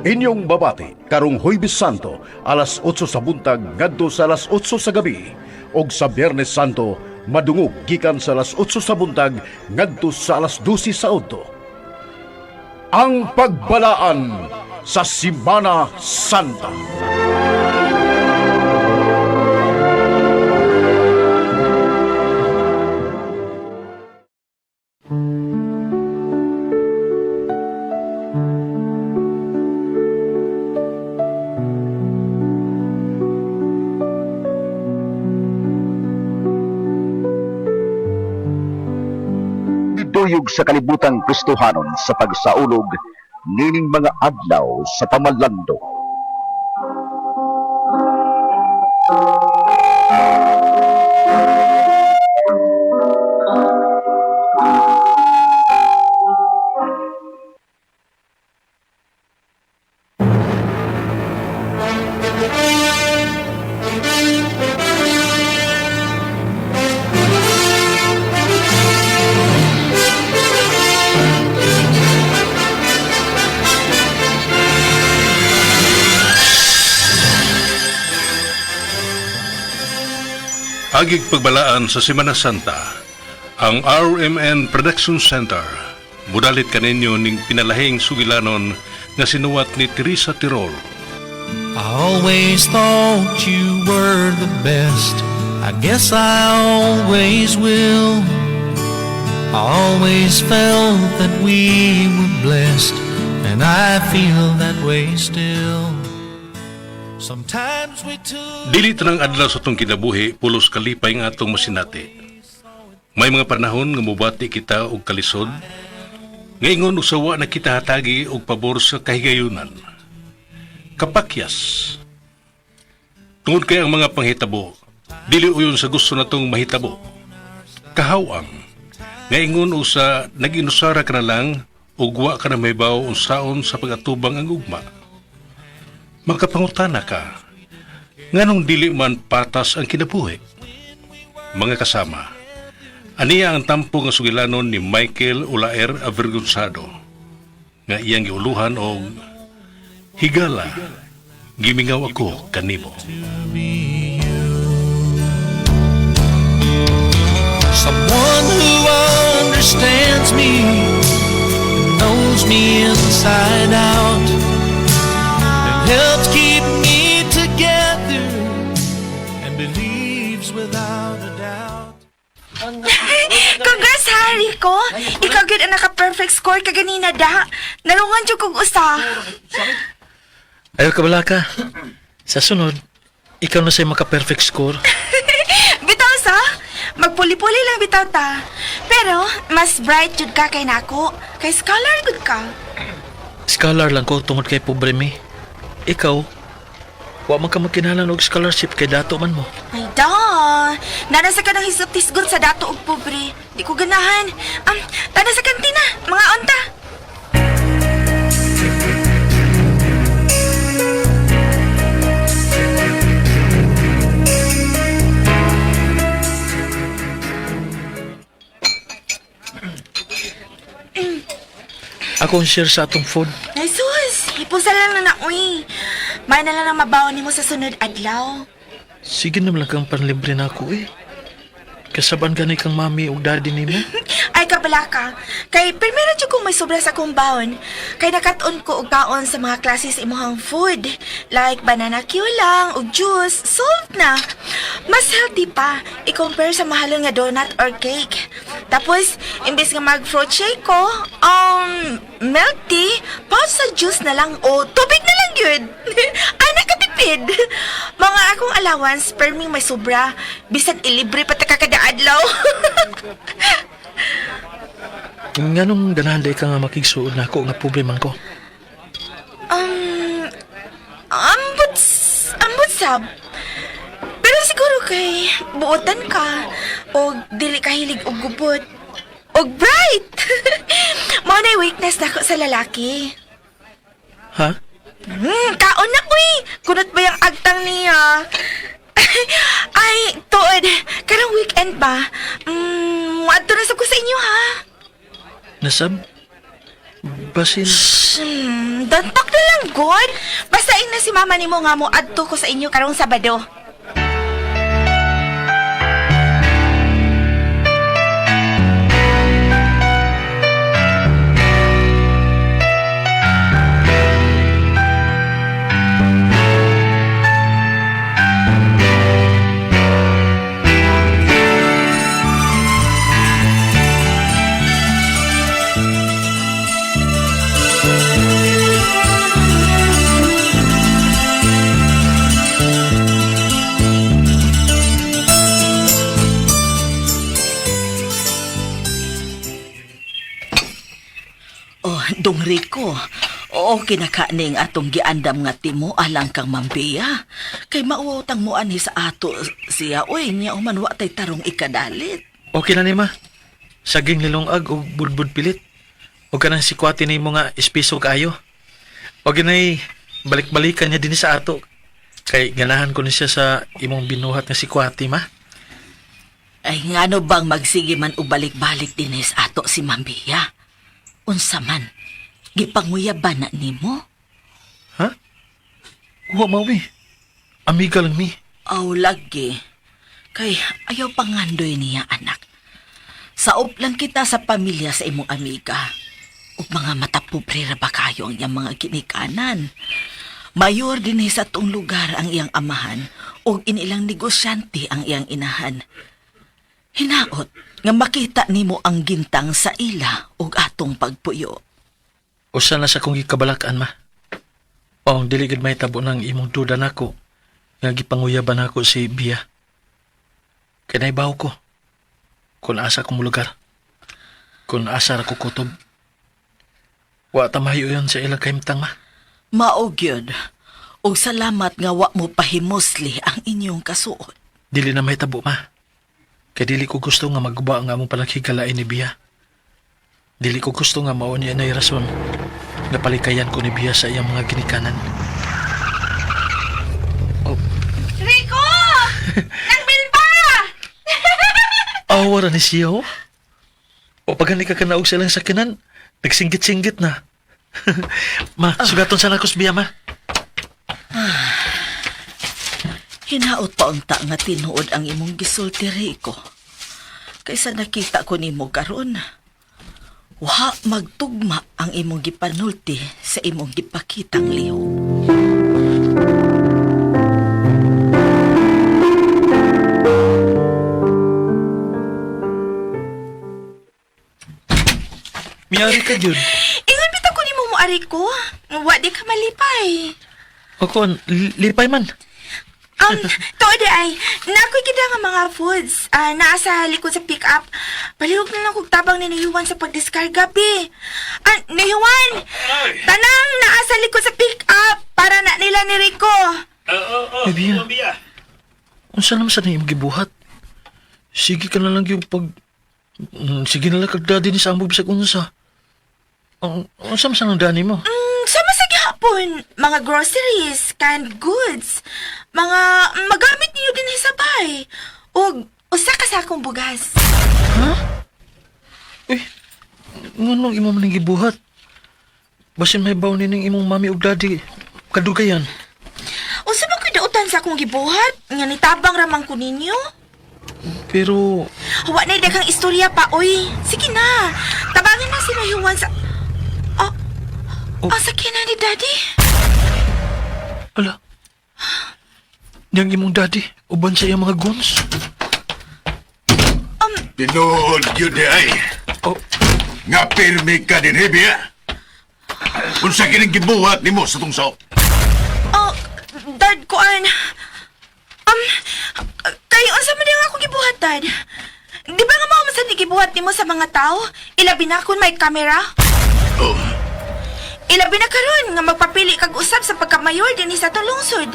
Inyong babati karong Huwebes Santo alas 8 sa buntag ngadto sa alas 8 sa gabi ug sa Biyernes Santo madungog gikan sa alas 8 sa buntag ngadto sa alas 12 sa udto. Ang pagbalaan sa Simana Santa. Giduyog sa kalibutang Kristohanon sa pagsaulog nining mga adlaw sa pamalando. Agig pagbalaan sa Semana Santa, ang RMN Production Center mudalit kaninyo ning pinalahing sugilanon nga sinuwat ni Teresa Tirol. I always thought you were the best. I guess I always will. I always felt that we were blessed, and I feel that way still. Sometimes we took Dili tanang adlaw sa atong kinabuhi pulos kalipay nga atong masinati. May mga panahon nga mobati kita og kalisod, nga ingon usawa na kita hatagi og pabor sa kahigayunan. Kapakyas. Tungod kay ang mga panghitabo, dili uyon sa gusto natong mahitabo. Kahawang, nga ingon usa nag-inusara ka na lang ug wa ka na mahibaw unsaon sa pag-atubang ang ugma. Makapangutana ka, nganong dili man patas ang kinabuhi? Mga kasama, aniya ang tampo nga sugilanon ni Michael Ulaer Avergonzado nga iyang giuluhan og Higala, gimingaw ako kanimo. be you. Someone who understands me, knows me inside out, and helps keep me together, and believes without a doubt. Congrats, Harry ko! Ikaw gyud ang naka-perfect score kaganina da. Nalungan jud kog usa. Ayaw ka bala ka. Sa sunod, ikaw na sa'yo maka-perfect score. Bitaw sa, magpuli-puli lang bitaw ta. Pero mas bright jud ka kay nako. Kay scholar gud ka. Scholar lang ko tungod kay pobre mi. Ikaw, wa man ka magkinahanglan og scholarship kay dato man mo. Ay da, nana sa ka ng hisot-hisgon sa dato og pobre. Di ko ganahan. Tana sa kantina, mga onta. Ako ang share sa atong food. Ay sus, hipusa lang na na, uy. May na lang ang mabaon nimo sa sunod adlaw. Sige naman lang kang panlibre na ako eh. Kasaban gani kang mami ug daddy nimo. Ay kabala ka. Kay primero jud kong may sobra sa akong baon. Kay nakat-on ko og kaon sa mga klase sa imuhang food. Like banana Q lang ug juice, solved na. Mas healthy pa i-compare sa mahalon nga donut or cake. Tapos, imbes nga mag fruit shake ko, milk tea, pouch sa juice na lang o tubig na lang yun. Ay, nakatipid. Mga akong allowance, perming may sobra. Bisan ilibre pa ta kada adlaw. Nganong ganahan day ka nga makigsuod na ako nga pobre man ko? Ambot, ambot sab. Pero siguro kay buotan ka o dili ka hilig og gubot. Og bright. Mao na weakness nako sa lalaki. Ha? Kaon na uy. Kunot ba yung agtang niya? Ay, tuod. Karong weekend ba? Adto na sab ko sa inyo ha. Nasab? Basin, Don't talk na lang, God. Basta na si mama nimo nga mo adto ko sa inyo karong Sabado. Oh, Dong Rico. Oo, kinakaning atong giandam nga timo alang kang Mambiya. Kay mauutang mo anhi sa ato siya. Uy, niya uman wa tay tarong ikadalit. Okay na ni ma. Saging nilungag og budbud pilit. O kanang sikwati ni mo nga espiso kaayo. O ginay balik-balikan niya din sa ato. Kay ganahan ko ni siya sa imong binuhat nga sikwati ma. Ay, ngano bang magsige man o balik-balik din sa ato si Mambiya? Unsa man, gipanguyaban na nimo? Ha? Wa mawi. Amiga lang mi. Aw, lagi. Kay ayaw pangandoy niya, anak. Saop lang kita sa pamilya sa imong amiga. Ug mga mata pobre ra ba kayo ang iyang mga ginikanan. Mayor din sa atong lugar ang iyang amahan ug inilang negosyante ang iyang inahan. Hinaot nga makita nimo ang gintang sa ila ug atong pagpuyo. Usa na sa kong gikabalakan ma. Paong dili gid mahitabo ng imong duda nako nga gipanguyaban nako si Bia. Kay naibaw ko kung asa ko molugar. Kung asa ra ko kutob. Wa ta mahiyo yun sa ilang kahimtang ma. Mao gyud. Ug salamat nga wa mo pahimusli ang inyong kasuot. Dili na mahitabo ma. Kay dili ko gusto nga maguba ang among palaghigalain ni Bia. Dili ko gusto nga mao niya na'y rason nga palikayan ko ni Bia sa iyang mga ginikanan. Oh, Rico! Nang bilba! Awa ra ni siya, oh. O pag ka kanaog sa ilang sakinan, nagsinggit-singgit na. Ma, sugaton sa nakos biya, ma. Hinaot pa unta nga tinuod ang imong gisulti Rico. Kaysa nakita ko nimo karon. Wa magtugma ang imong gipanulti sa imong gipakitang lihok. Miyari ka, gyud. Ingon bitaw ko nimo mo ari ko. Wa di ka malipay. O kon, lipay man. Tuod di ay, naakoy kita nga mga foods. Ah, naa sa likod sa pick up. Palihog na lang kog tabang ni Nuyuan sa pagdiskarga, bi. Ah, Nuyuan! Tanang naa sa likod sa pick up para na nila ni Rico. Ay, Bia. Unsa naman sa na imong gibuhat? Sige ka na lang yung pag... Sige na lang kag daddy ni sa amog bisag unsa. Ang unsa man sa nang dani mo? Sama sa gihapon, mga groceries, canned goods, mga magamit niyo din sa bay. Og usa ka sakong bugas. Uy, nganong imo man ning gibuhat? Basin may baw ni ning imong mami ug daddy. Kadugayan. Unsa man ko'y dautan sa akong gibuhat? Nga nitabang ramang ko ninyo? Pero Wa na daghang istorya pa, oy. Sige na. Tabangan na si Mayuan sa... Oh, Oh. oh. sa kina ni Daddy. Ala. Niyang imong daddy, uban sa iyang mga guns. Tinuod yun di ay. Oh, Nga pirmi ka din, Bia. Unsa kining gibuhat nimo sa tong saop? Oh, Dad, kuan. Kayo, unsa man yung ako gibuhat, Dad? Di ba nga mao man sa gibuhat nimo sa mga tao? Ilabi na kun may kamera. Oh, Ilabi na karon nga magpapili kag usab sa pagkamayor dinhi sa atong lungsod.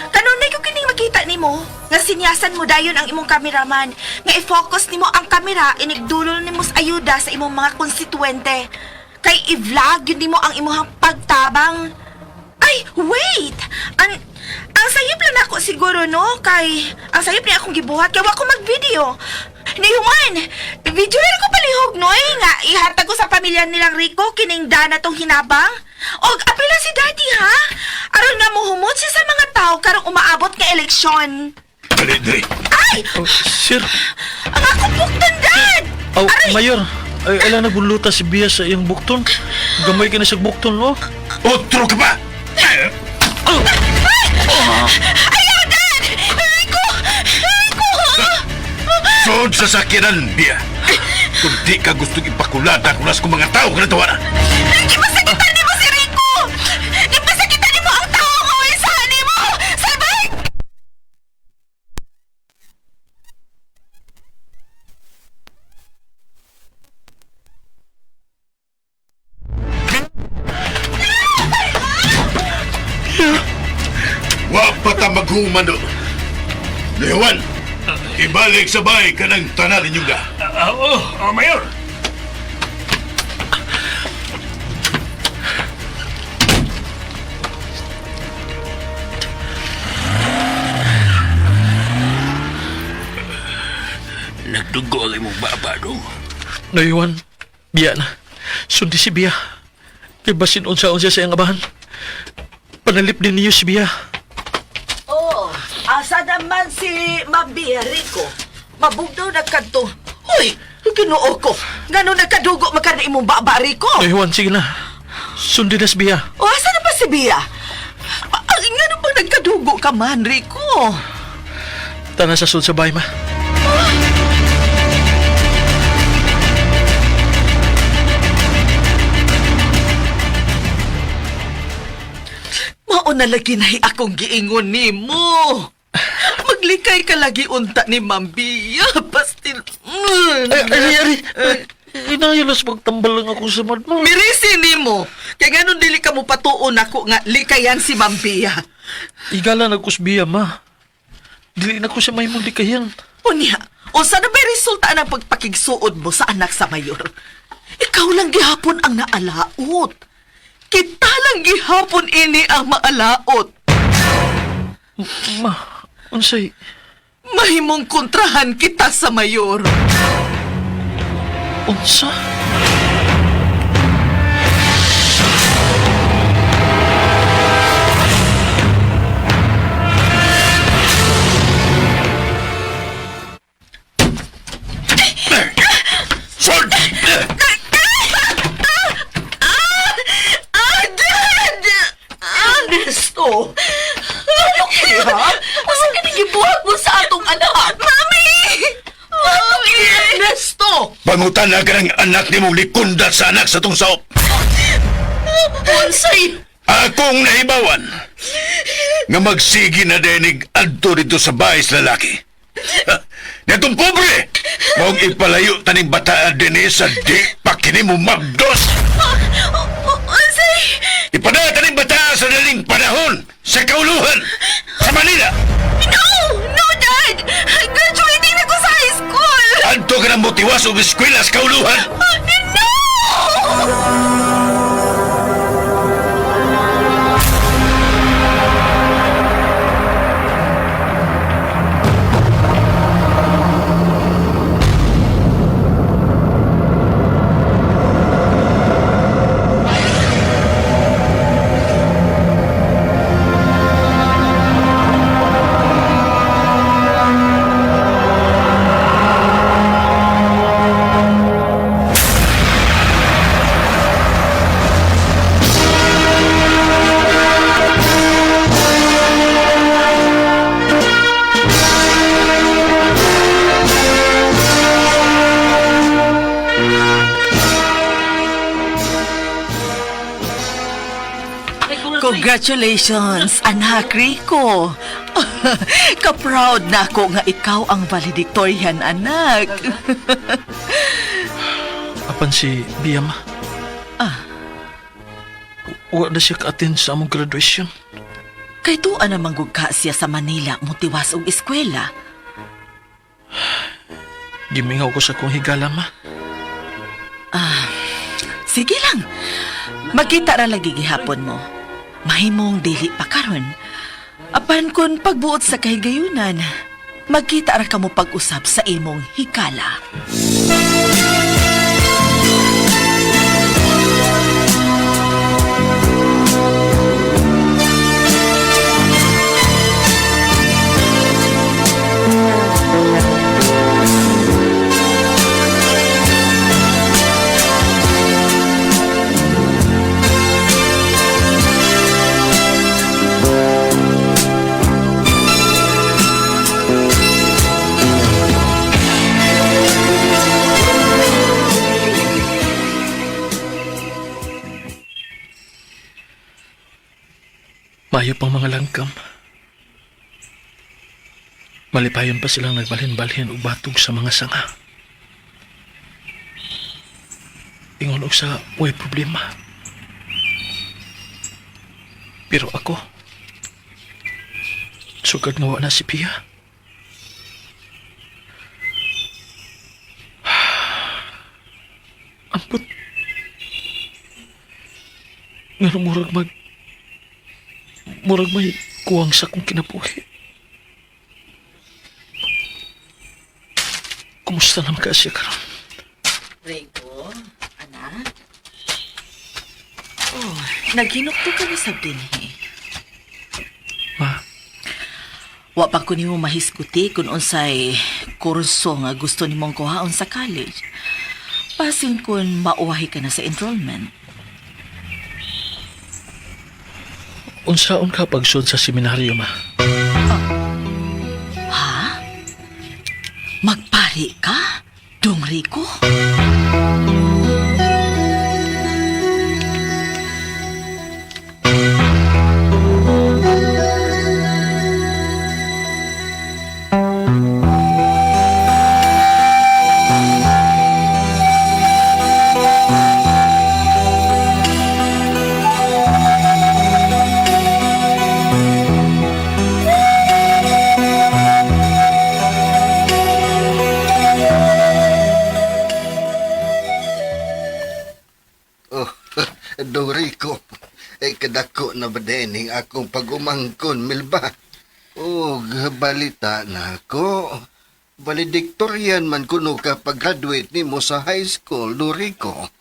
Kanunay ko kining makita nimo nga sinyasan mo dayon ang imong kameraman nga i-focus nimo ang kamera inigdulol nimo sa ayuda sa imong mga konstituente. Kay i-vlog yun nimo ang imong pagtabang. Ay, wait! Ang sayop lang ako siguro, no? Kay, ang sayop niya akong gibuhat, kay wa ko mag-video. Ni Juan, video na ko palihog noy nga ihatag ko sa pamilya nilang Rico kining dana tong hinabang. Og apila si Daddy ha. Aron nga mohumot siya sa mga tao karong umaabot nga eleksyon. Dali, dali. Ay, Oh, sir, ang akong bukton dad. aw, Aray! Mayor, ay, ala nagbuluta si Bia sa iyang bukton. Gamay ka na sa bukton, oh. Otro ka pa! Ayaw, Dad! Rico! Rico! Sod sa sakyanan, Bia. Kung di ka gustong ipakulata kung nas kong mga tao ka na. Gipasakitan nimo si Rico! Gipasakitan nimo ang tao nga waisahan nimo! Salbay! Wa pa ta maghuman do. Lewan, ibalik sa bahay ka ng tanan ninyong ga. Oo, oh, Mayor. Nagdugo ang imong baba, no? Nayuan, Bia na. Sundi si Bia. Kay basin unsa-unsa sa iyang abahan. Panalip din niyo si Bia. Oh, asa naman si Mabia Rico? Mabugnaw na kadto. Uy, Ginoo ko. Ngano nagkadugo man ka na imong baba Rico? Nayuan, sige na. Sundi na si Bia. O asa na ba si Bia? Ngano bang nagkadugo ka man, Rico? Tana sa sud sa bahay, ma. Mao na lagi na akong giingon nimo. Maglikay ka lagi unta ni Ma'am Bia. Pastil. Ay, ay, ay, ay. Inayalas magtambal lang ako sa madma. Mirisi nimo. Kay nganon dili ka mo patuon ako nga likayan si Ma'am Bia. Igala na ko si Bia, ma. Dili na ko siya mahimong likayan. Unya, unsa na may resulta ng pagpakigsuod mo sa anak sa mayor? Ikaw lang gihapon ang naalaot. Kita lang gihapon ini ang maalaot. Ma, unsay... Mahimong kontrahan kita sa mayor. Unsa? Sod! Ah, Dad! Ernesto! Ano kaya? Asa ka nagibuhat mo sa atong anak? Mami! Mami! Ernesto! Pangutan na ka ng anak ni mong likunda sa anak sa tong saop. Unsay! Akong nahibawan nga magsigi na denig adto dito sa bahay sa lalaki. Ha, Netong pobre, maong ipalayo taning bataan din sa di pa kini mo magdos. Unsay! Ipadala taning bataan sa daling panahon sa kauluhan sa Manila. No! No, Dad! Graduating na ko sa high school! Adto ka ng motiwas og eskwela sa kauluhan. No! Congratulations, anak Rico. Ka-proud na ako nga ikaw ang valedictorian, anak. Apan si Bia, ma. Ah. Wa na siya ka-attend sa among graduation. Kay tuwa na manggugka siya sa Manila mutiwas og eskwela. Gimingaw ko sa kong higala, ma. Sige lang. Magkita ra lagi gihapon mo. Mahimong dili pa karon. Apan kun pagbuot sa kahigayunan, Magkita ra kamo pag-usap sa imong hikala. Mayo pang mga langkam. Malipayon pa silang nagbalhin-balhin og batog sa mga sanga. Ingon og sa way problema. Pero ako, sugad nga wa na si Pia. Ampot. Nga murag may kuwang sa akong kinabuhi. Kumusta naman ka siya karon? Rico, anak. Oh, naghinukto ka ni sab dinhi. Ma, Wa pa ko nimo mahisguti kung unsay kurso nga gusto nimong kuhaon sa college. Basin kun mauwahi ka na sa enrollment. unsaon ka pagsud sa seminaryo, ma? Ha? Magpari ka? Dong Rico? Oh, Dong Rico, eh kadako na ba din akong pag-umangkon, Milba? Oh, balita na ako. Valedictorian man kuno ka pag-graduate nimo sa high school, Dong Rico.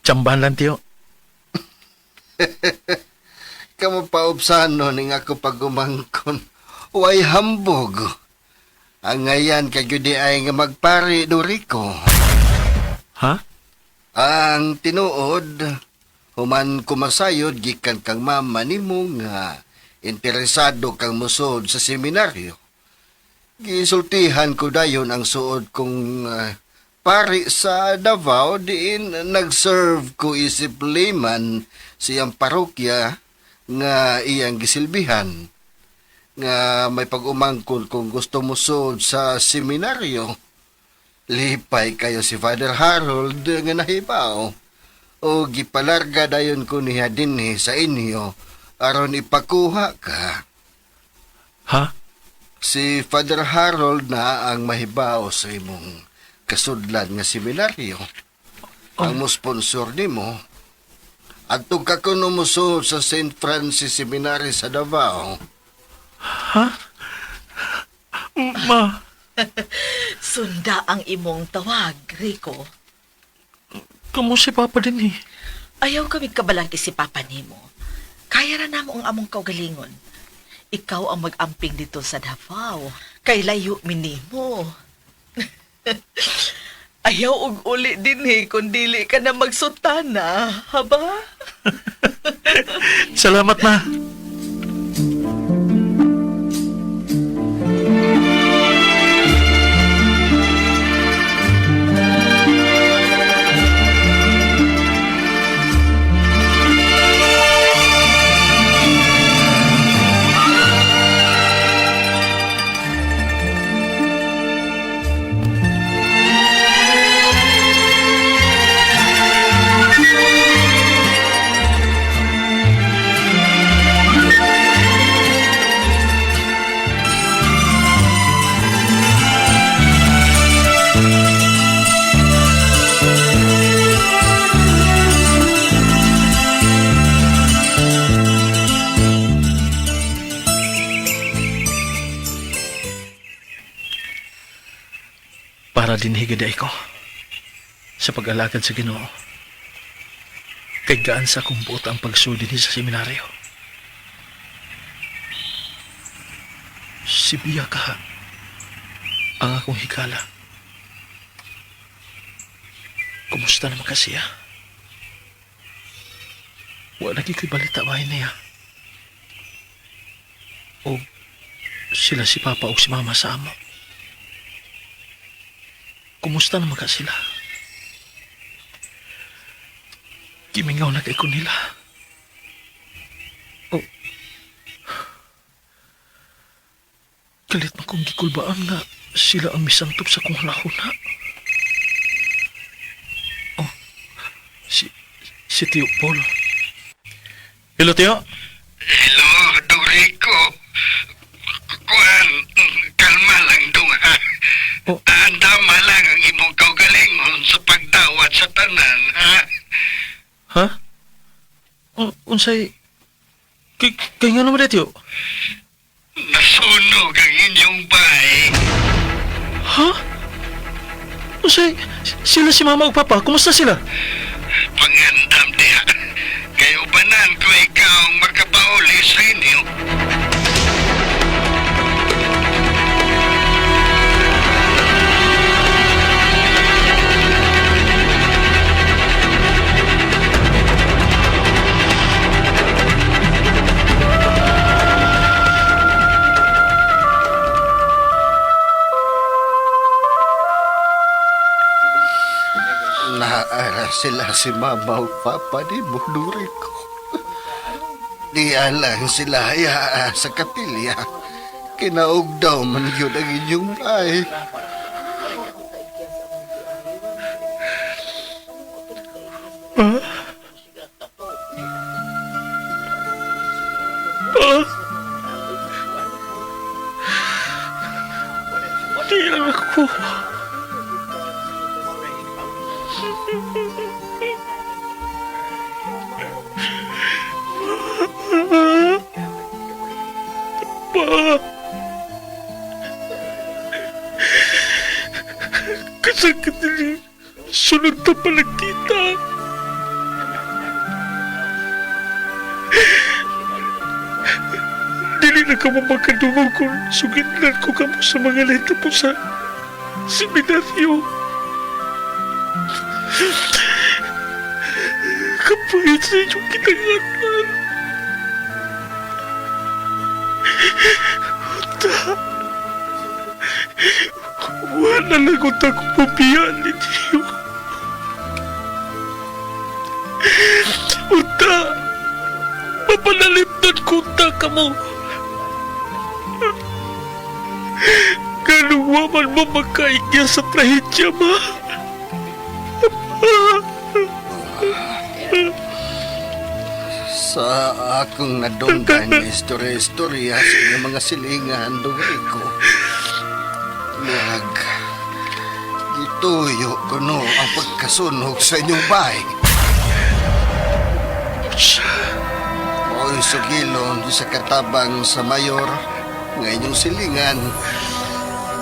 Tsambahan lang, tiyo. Kamo paubsano ning ako pag-umangkon. Way hambog. Ang ngayan kay gyud ay nga magpari, Dong Rico. Ha? Ang tinuod, human kumasayod gikan kang mama nimo nga interesado kang musod sa seminaryo. Gisultihan ko dayon ang suod kong pari sa Davao diin nag-serve ko isip layman siyang parokya nga iyang gisilbihan nga may pag-umangkon kung gusto musod sa seminaryo. Lipay kayo si Father Harold nga nahibaw. O gipalarga dayon ko niya dinhi sa inyo aron ipakuha ka. Ha? Si Father Harold na ang mahibaw sa imong kasudlan nga seminaryo. Ang mo sponsor nimo. Adto ka kuno mosuod sa St. Francis Seminary sa Davao. Ha? Ma, Sunda ang imong tawag, Rico. kamo si Papa din eh. Ayaw kami kabalangki si Papa nimo. Kaya ra namo ang among kaugalingon. Ikaw ang mag-amping dito sa Davao. Kay layo minimo. Ayaw og uli din eh, kung dili ka na magsutana, haba? Salamat, ma. Para din higad ko sa pag-alagad sa Ginoo. Kay gaan sa akong buot ang pagsudi ni sa seminaryo. Si Bia ka ang akong higala. Kumusta naman kasi siya? Wala lagi ko'y balita bahay niya. O sila si Papa o si Mama sa amo. Kumusta naman ka sila? Gimingaw na kay ko nila. O, kalit man kong gikulbaan nga sila ang misantop sa kong hulahuna. Oh, si Tio Paul. Hello, Tio. Hello, Dong Rico. Kuan, kalma lang dong ha. Oh. Andama lang ang imong kaugalingon sa pagdawat sa tanan, ha? Ha? Unsay... Kay nga naman Tio? Nasunog ang inyong bahay. Ha? Unsay... Sila si Mama ug Papa, kumusta sila? Pangandam diha. Kay ubanan ko ikaw ang makapauli sa inyo. Naara sila si mama o papa ni mo, Dong Rico. Di lang sila yaa sa kapilya. Kinaog daw man yun ang inyong bahay. Di lang ako. Pa. Kasakit nila. Sunod na pala kita. Dili na ka mo makadungog kung sugitlan ko kamo sa mga leta po sa seminaryo. Kapahit sa inyong kitangatan. Unta. Wala lang unta kong pabiyaan ninyo. Unta. Mapanalimtan ko unta ka mo. Ganun man mo makaigya sa trahedya, ma. Sa akong nadunggan nga istorya-istorya sa inyong mga silingan, Dong Rico. Murag, gituyo ko no ang pagkasunog sa inyong bahay. Mao'y sugilon sa katabang sa mayor nga inyong silingan.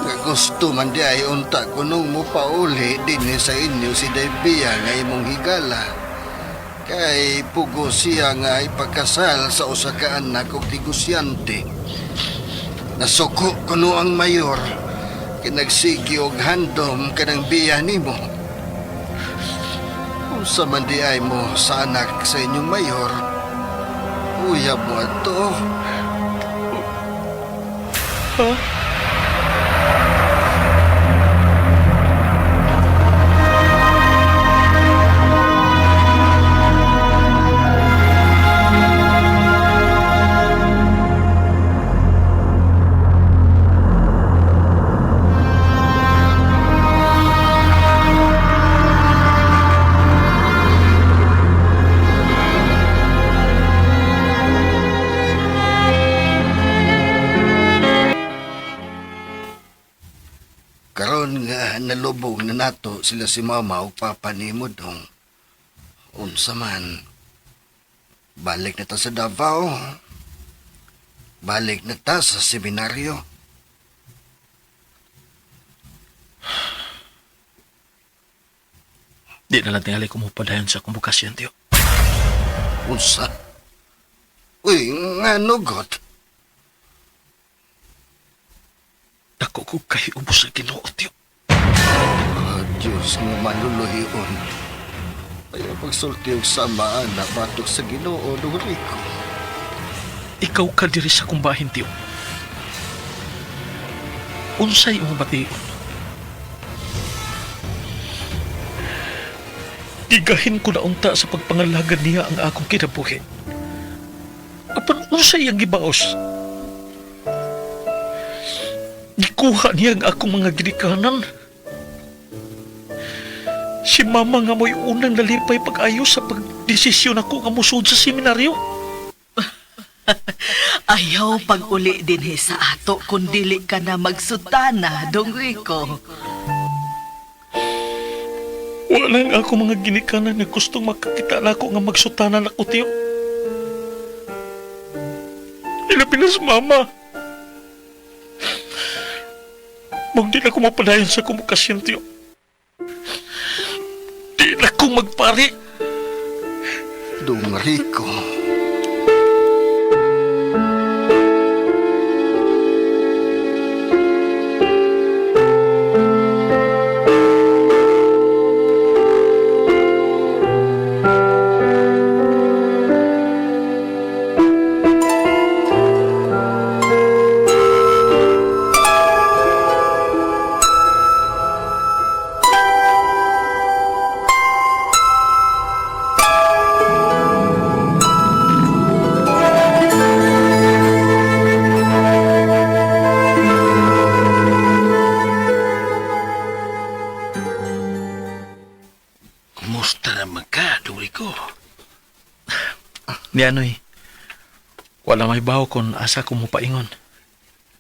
Nga gusto man di ay unta kunong mo pauli dinhi sa inyo si Daybia nga imong higala. Kay pugo siya nga ipakasal sa usa ka anak og negosyante. Nasuko kuno ang mayor kinagsigi og handom kanang biya nimo. Unsa man di ay mo sa anak sa inyong mayor, uyab mo ato. Karon nga nalubog na nato sila si mama ug papa nimo dong. Unsa man. Balik na ta sa Davao. Balik na ta sa seminaryo. Di na lang tingali kumupadayon sa akong bukasyon, tiyo. Unsa? Uy, nga nugot. Dako ko kay ubos sa Ginoo, tiyo. Ah, Diyos nga maluluhion. Ayaw pagsulti og samaan na batok sa Ginoo, Dong Rico. Ikaw ka diri sa akong bahin, tiyo. Unsay imong bation? Gigahin ko na unta sa pagpangalagad niya ang akong kinabuhi. Apan unsay ang gibaos? Gikuha niya ang akong mga ginikanan. Si mama nga mo'y unang nalipay pag-ayos sa pagdesisyon ako nga musud sa seminaryo. Ayaw pag-uli din sa ato kung dili ka na magsutana, Dong Rico. Wala nga ako mga ginikanan nga gustong makakita na ako nga magsutanan ako, tiyo. Ilabi na sa mama. Mong di na ko mapadayon sa kumukasyon, tiyo. Di na ko magpari. Dong Rico. Kumusta naman ka, Dong Rico? Ni anoy, wala may bawo kung asa ko mo paingon.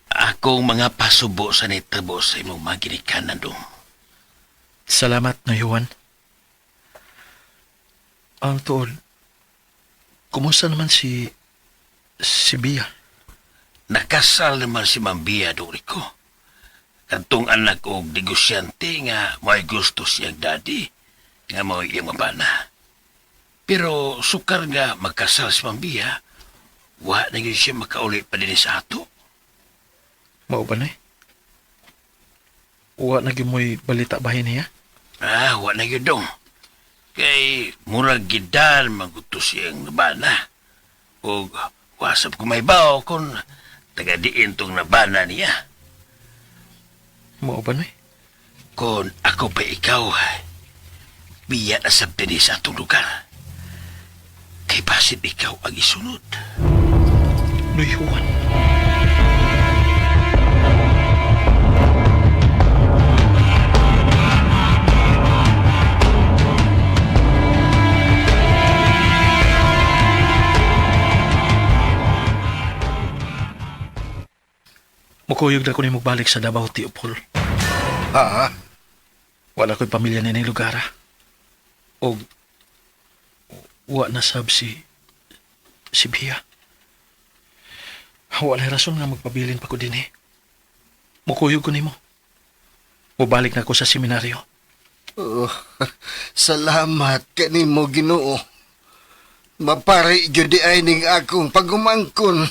Akong mga pasubo sa nitabo sa imong mga ginikanan, Dong. Salamat na Juan. Ang tuod, kumusta naman si Bia? Nakasal naman si Mambia, Dong Rico. Kantong anak og negosyante nga may gusto siyang daddy, nga mao iyang mabana. Pero sukar nga magkasal si Mambia, wa na gyud siya makauli pa din sa ato. Mao ba na eh? Wa na gyud mo'y balita bahin niya? Ah, wa na gyud dong. Kay murag gidan maguto siyang nabana. Og wasap ko may bao kung taga diin tong nabana niya. Mao ba na eh? Kung ako pa ikaw, biya na sa dinhi sa atong lugar. Kay basin ikaw ang isunod. Noy Juan. Mukuyog na ko ni magbalik sa Davao, Tio Paul. Ha? Wala ko'y pamilya na ining lugar. Ah. Og wa na sab si Bia. Wala rason nga magpabilin pa ko din eh. Mukuyog ko nimo. Mubalik na ko sa seminaryo. Oh, salamat kanimo Ginoo. Mapari gyud di ay ning akong pagumangkon.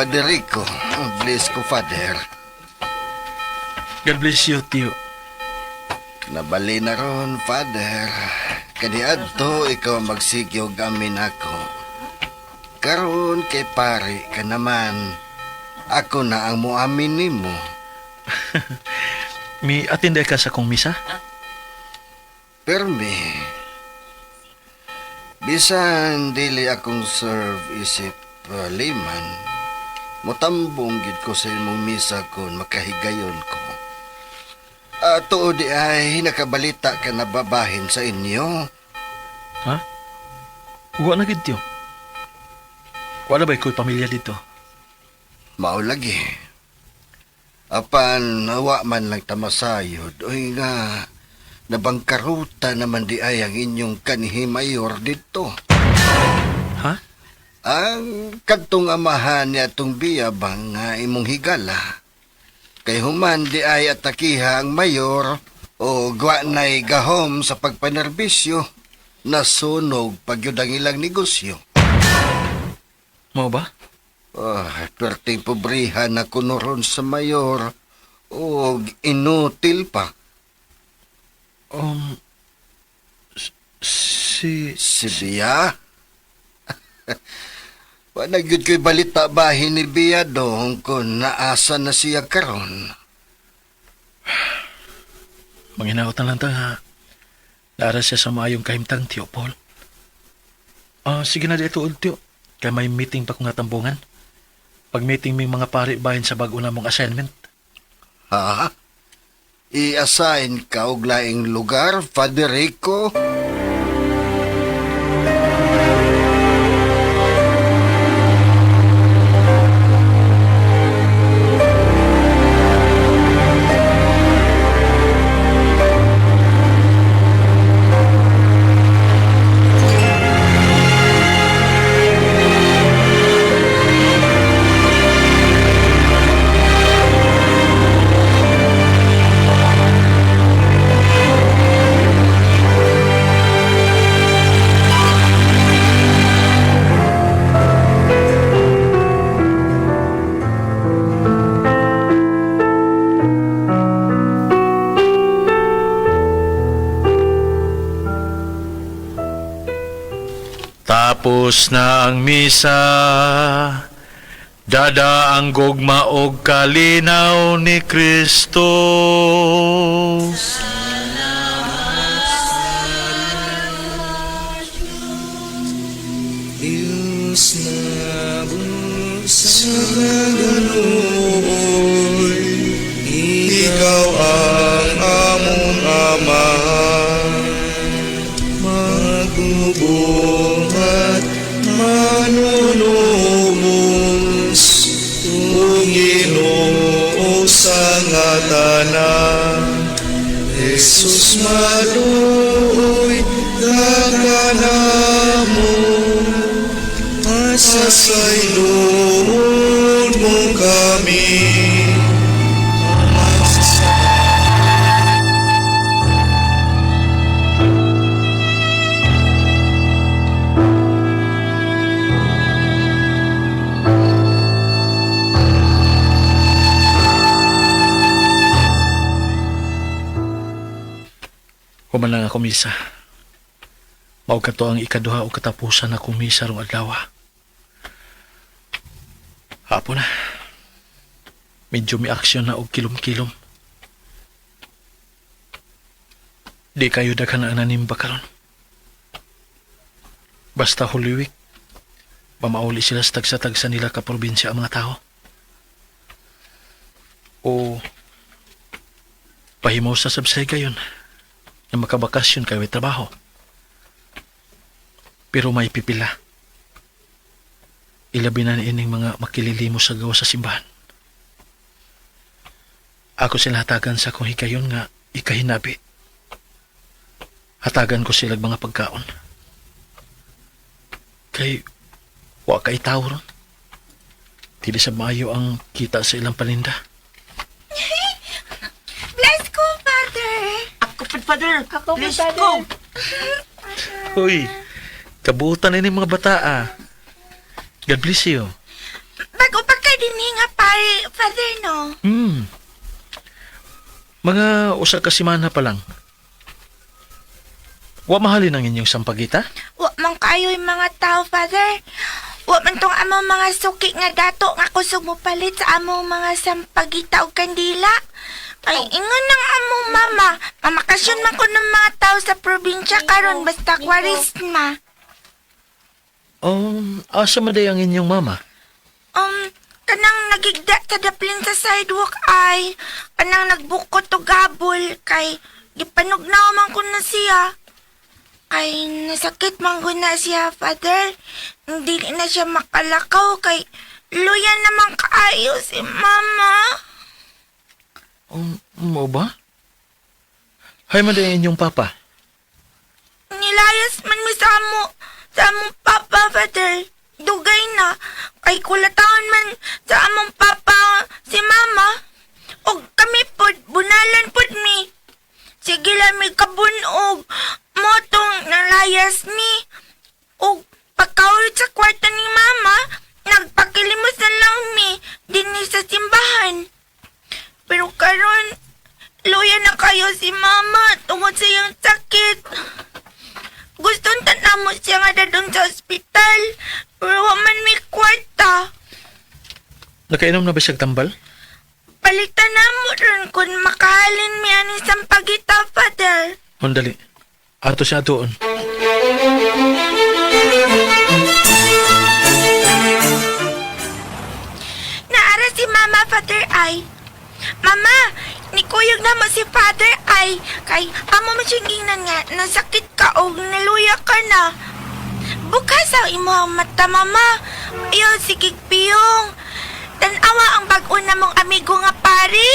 Father Rico. Bless ko, Father. God bless you, Tiyo. Nabali na ron, Father. Kaniadto, ikaw ang magsigyog amin ako. Karon kay pare ka naman. Ako na ang muamin nimo. Mi atinde ka sa kong misa? Permi. Bisan dili akong serve isip liman, motambong gid ko sa imong misa kon makahigayon ko. Tuod di ay nakabalita ka na babahin sa inyo. Ha? Wa na gid, Tiyo. Wala ba iko'y pamilya dito? Mao lagi. Apan wa man lang tamasayod, oy nga nabangkaruta naman di ay ang inyong kanihimayor dito. Ha? Ang kadtong amahan ni atong biyabang nga imong higala. Kay human di ay atakiha ang mayor o gwa na'y gahom sa pagpanerbisyo, nasunog pagyud ang ilang negosyo. Mao ba? Ah, perting pobrehan na kunoron sa mayor o inutil pa. Um, si... Si Bia? Wala gyud ko'y balita bahin ni Bia dong kung naasa na siya karon. Manghinaot na lang ta nga. Lara siya sa maayong kahimtang, Tiyo Paul. Ah, sige na dito, Tiyo. Kay may meeting pa kong natambungan. Pag meeting may mga pare bahin sa bago na mong assignment. Ha? I-assign ka og laing lugar, Father Rico? Tapos na ang misa, dada ang gugma og kalinaw ni Kristo. Ikaw ang among Ama, magubong at manunubos, o Ginoo sa nga tanan. Jesus maluoy, dakanamo, pasayloon mo kami. Human lang ako misa. Mao kato ang ikaduha o katapusan akong misa rong adlaw. Hapon na. Medyo may aksyon na og kilom-kilom. Di kayo daghan ang nanimba karon. Basta Holy Week, pamauli sila sa tagsa-tagsa nila ka probinsya ang mga tao. O pahimaw sa sabsay kayon na makabakasyon kayo may trabaho. Pero may pipila. Ilabi na ining mga makililimo sa gawa sa simbahan. Ako sila hatagan sa akong hikayon nga ikahinabi. Hatagan ko sila mga pagkaon. Kay wa kay tao ron. Dili sa maayo ang kita sa ilang paninda. Bless ko, Father. Ako pud, Father. Ako pud, Bless Father. ko. Uy, kabutan ini mga bata ah. God bless you. Bago pa ka ni nga pare, Father, no? Mga usa ka semana pa lang. Wa mahalin ang inyong sampagita? Wa man kayo yung mga tao, Father. Wa man tong among mga suki nga dato nga kusog mo palit sa among mga sampagita o kandila. Ay, ingon ng among mama, mamakasyon man ko ng mga tao sa probinsya karon basta Kwaresma. Asa man day ang inyong mama? Kanang nagigda sa daplin sa sidewalk ay, kanang nagbukot og habol kay gipanugnaw man ko na siya. Kay nasakit man ko na siya, Father. Hindi na siya makalakaw kay luya naman kaayo si Mama. Mo ba? Hay man day ang inyong papa. Nilayas man mi sa amo, sa among papa, Father. Dugay na. Kay kulataon man sa among papa si Mama. Og kami pod, bunalan pod mi. Sige lang mi kabunog. Motong nalayas mi. Og pagkaulit sa kwarto ni Mama, nagpakilimos na lang mi dinhi sa simbahan. Pero karon, luya na kayo si Mama tungod sa iyang sakit. Gustong tanamo siya nga dadong sa ospital, pero wa man may kwarta. Nakainom na ba siyang tambal? Palitan na mo ron kung makahalin mi ani sampagita, Father. Hundali. Ato siya atuon. Naara si Mama, Father ay. Mama, nikuyog na mo si Father ay. Kay amo mo siyang gingnan nga, nasakit ka o naluya ka na. Bukas ang imuhang mata, Mama. Ayaw, sige, piyong. Tanawa ang bag-o na mong amigo nga pari.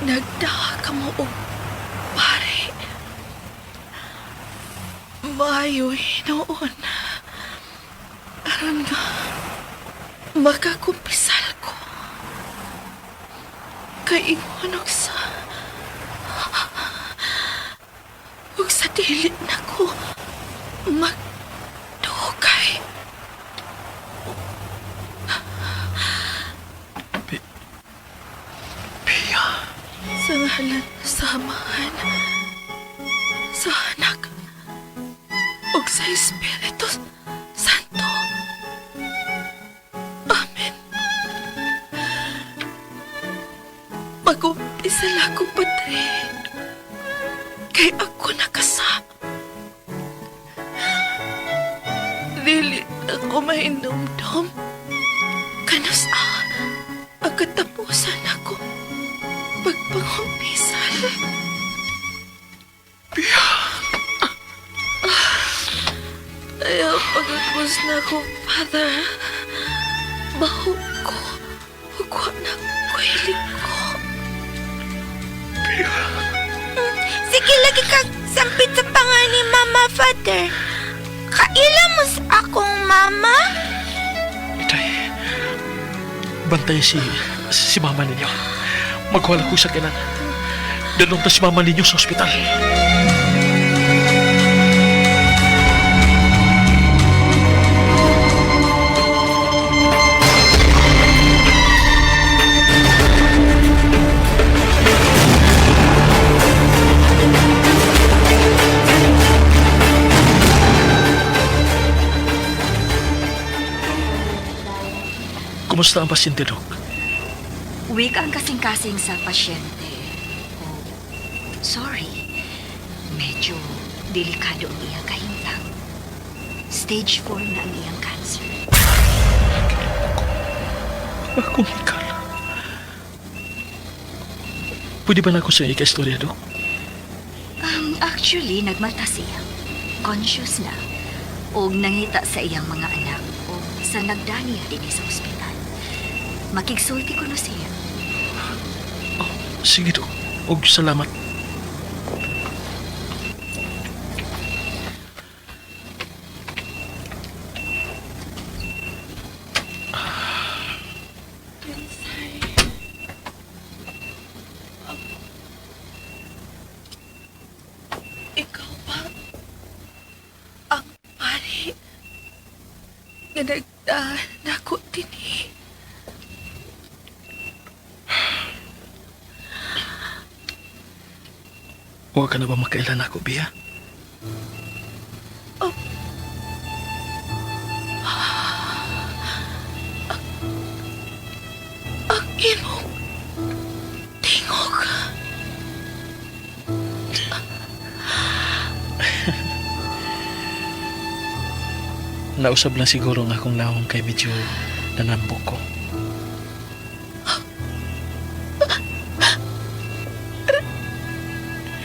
Nagdaha ka mo og pare. Maayo noon. Aron nga makakumpisal ko. Kay ingon og sa dili na ko magdukay. Pia. Sa ngalan sa Amahan, sa Anak, ug sa Espiritu Santo. Amen. Mag-umpisal ako, Padre. Kay ako nakasama. Dili ako mainumdum. Kanus ang katapusan ako pagpangumpisal. Ayaw pagkakos na ako, Father. Baho ko. Ugwa na ko hilig ko. Sige, lagi kag sampit sa pangan ni Mama, Father. Kaila mo sa akong mama? Itay. Bantay si mama ninyo. Magwala ko sa kinan. Dalong ta si mama ninyo sa ospital. Kumusta ang pasyente, Dok? Weak ang kasing-kasing sa pasyente. Oh, sorry. Medyo delikado ang iyang kahimtang. Stage 4 na ang iyang cancer. Akong hikala. Pwede ba na ako sa ika-istorya, Dok? Actually, nagmata siya. Conscious na. Og nangita sa iyang mga anak o sa nagdaniya din sa ospital. Makigsulti ko no siya. Oh, sige, Dok. Og salamat. Ikaw ba Nga nagdaan nako dinhi. Huwag ka na ba makailan ako, Bia? Ang imong tingog. Nausab lang siguro nga akong nawong kay medyo nanambok ko.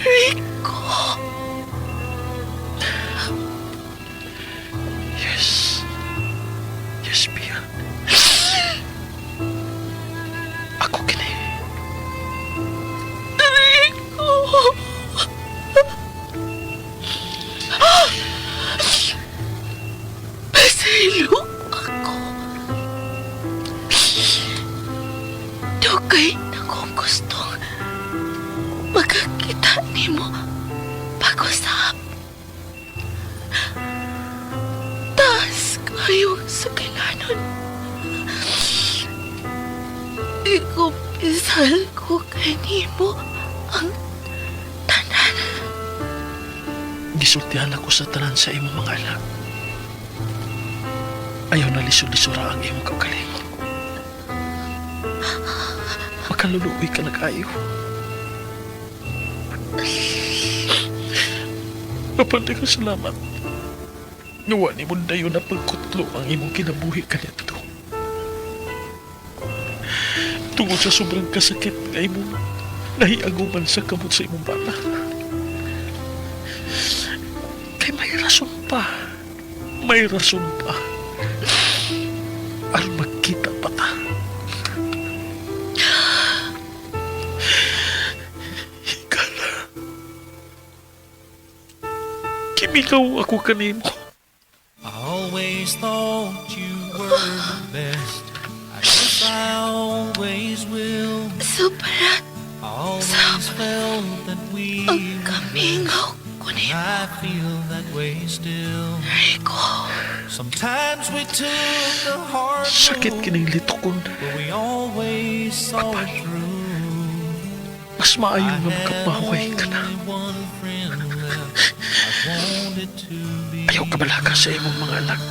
Rico. Yes. Yes, Bia. Ako kini. Rico. Pasaylo ako. Dugay na kong gustong magkakita nimo pag-usap. Taas kayo sa kailanon. Ikumpisal ko kanimo ang tanan. Gisultihan ako sa tanan sa imong mga anak. Ayaw na lisod-lisura ang imong kaugalingon. Makaluluoy ka na kaayo. Apan ka salamat. Nuwa ni mo dayon na pagkutlo ang imong kinabuhi kaniadto. Tungod sa sobrang kasakit nga imong nahiaguman sa kamot sa imong bana. Kay may rason pa. May rason pa. Aron magkita pa ta. Higala. Kimikaw ako kanimo. I always thought you were the best. I guess I always will. Sobra I always felt that we ang were kamingaw ko nimo, I feel that way still. Rico. Sometimes we took the hard Sakit road, kining litukon. but we always saw it through. Mas maayo I nga had makapahuway ka na. only one friend left. I wanted to be. Ayaw kabalaka sa imong mga anak.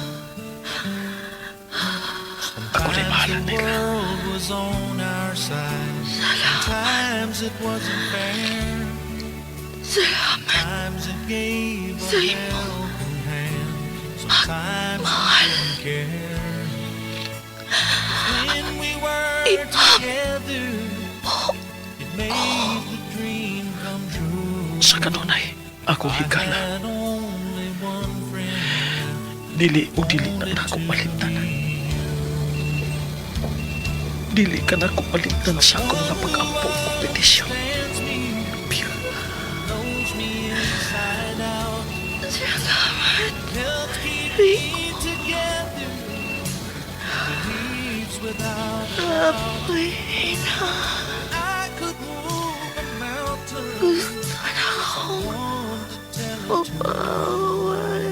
Ako na'y bahala Sometimes the nila. world was on our side. Sometimes it wasn't fair. Salamat Sometimes it gave a sa imong helping hand. Sometimes it pagmamahal. didn't care. When we were Ipap- together, it made the dream come true. Sa kanunay, ako I higala. had only one friend Dili o dili na nako malimtan. Dili ka na ko malimtan sa akong mga pag-ampo o petisyon. understands me, Pia, knows me inside out, Salamat, helps keep Rico. me together, believes without Apoy na. I could move a mountain. Gusto na akong Want to tell it to mapaway.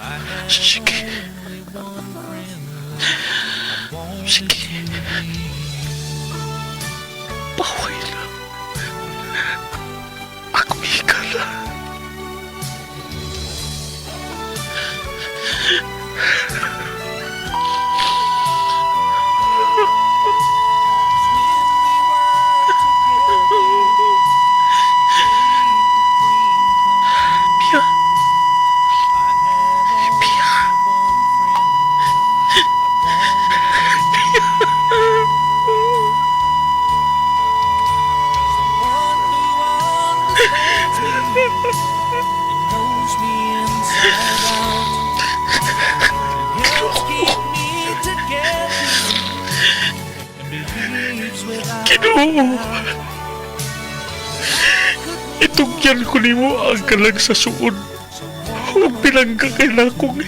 I had sige, only one friend left. I wanted sige. to be. Pahuway na. Ako higala. Pia. Pia. One who understands me and knows me inside out and helps keep me together and believes without Ginoo. Itugyan ko nimo ang kalag sa suod. Ug pinangga kay nakong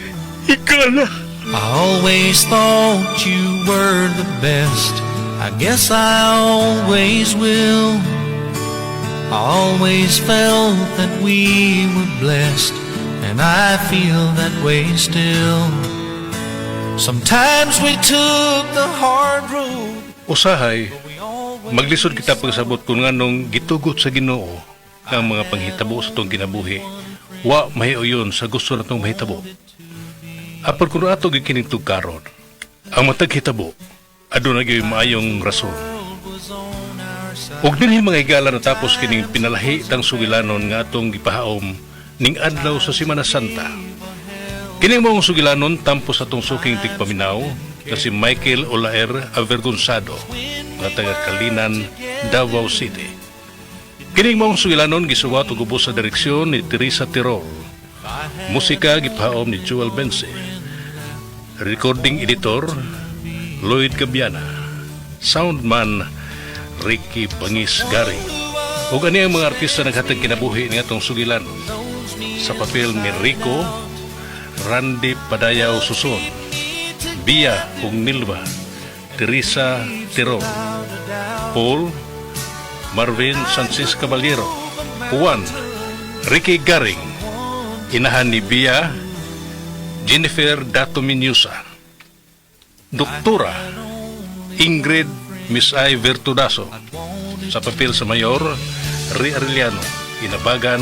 higala. I always thought you were the best. I guess I always will. I always felt that we were blessed. And I feel that way still. Sometimes we took the hard road. Usahay, maglisod kita pagsabot kung nganong gitugot sa Ginoo ang mga panghitabo sa atong kinabuhi. Wa mahiuyon sa gusto natong mahitabo. Apan kung ato gikining tugkaron, ang matag hitabo, aduna gyud maayong rason. Ug dinhi, mga higala, natapos kining pinalahi tang sugilanon nga atong gipahaom ning adlaw sa Semana Santa. Kining maong sugilanon tampos atong suking tigpaminaw na si Michael Olaer Avergonzado nga taga Calinan, Davao City. Kining maong sugilanon gisuwat ug ubos sa direksyon ni Teresa Tirol. Musika gipahaom ni Joel Bense. Recording editor Lloyd Gabiana. Soundman Ricky Bangis Gary. Ug ani ang mga artista naghatag kinabuhi ni atong sugilanon. Sa papel ni Rico, Randy Padayaw Suson, Bia ug Nilva, Teresa Tirol, Paul, Marvin Sanchez Caballero, Juan, Ricky Garing, inahan ni Bia, Jennifer Dato Minyusa, Doktora Ingrid Miss I Vertudaso, sa papel sa Mayor, Ri Arellano, inabagan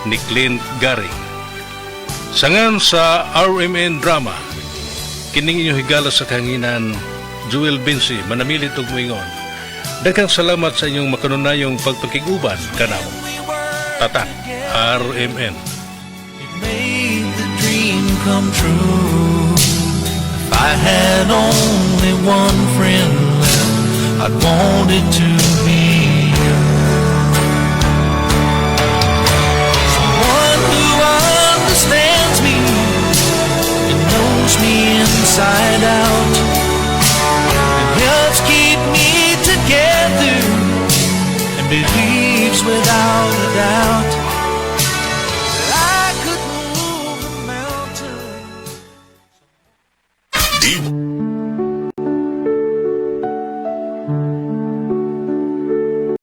ni Clint Garing. Sangan sa RMN Drama, kining inyong higala sa kahanginan, Joel Vinci, manamilit og moingon. Daghang salamat sa inyong makanunayong pagpakig-uban kanamo. Tatak RMN. It made the dream come true. If I had only one friend left, I'd want it to be you. Someone who understands me and knows me inside out and helps keep me together and believes without a doubt that I could move a mountain. D